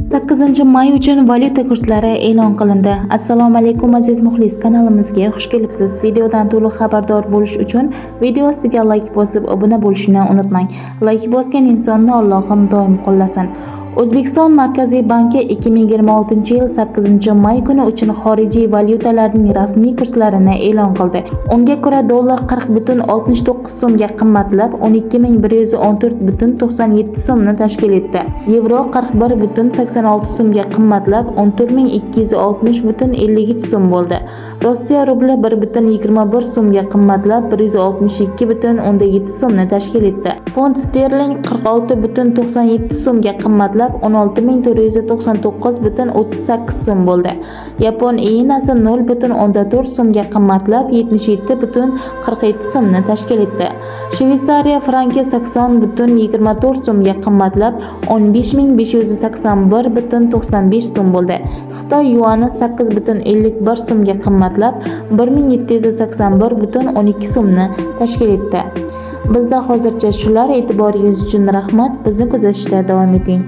8-may uchun valyuta kurslari e'lon qilindi. Assalomu alaykum, aziz muxlis, kanalimizga xush kelibsiz. Videodan to'liq xabardor bo'lish uchun video ostiga layk bosib, obuna bo'lishni unutmang. Layk bosgan insonni Allohim doim qo'llasin. O'zbekiston Markaziy banki 2026-yil 8-may kuni uchun xorijiy valyutalarning rasmiy kurslarini e'lon qildi. Unga ko'ra, dollar 40,69 so'mga qimmatlab, 12 114,97 so'mni tashkil etdi. Yevro 41,86 so'mga qimmatlab, 14 260,53 so'm bo'ldi. Rossiya rubli 1,21 so'mga qimmatlab, 162,7 so'mni tashkil etdi. Funt sterling 46,97 so'mga qimmatlab, 16 499,38 so'm bo'ldi. Yapon iyenasi 0,4 so'mga qimmatlab, 77,47 so'mni tashkil etdi. Shveytsariya franki 80,24 so'mga qimmatlab, 15 581,95 so'm bo'ldi. Xitoy yuani 8,51 so'mga qimmatlab, 1781,12 so'mni tashkil etdi. Bizda hozircha shular. E'tiboringiz uchun rahmat. Bizni kuzatishda davom eting.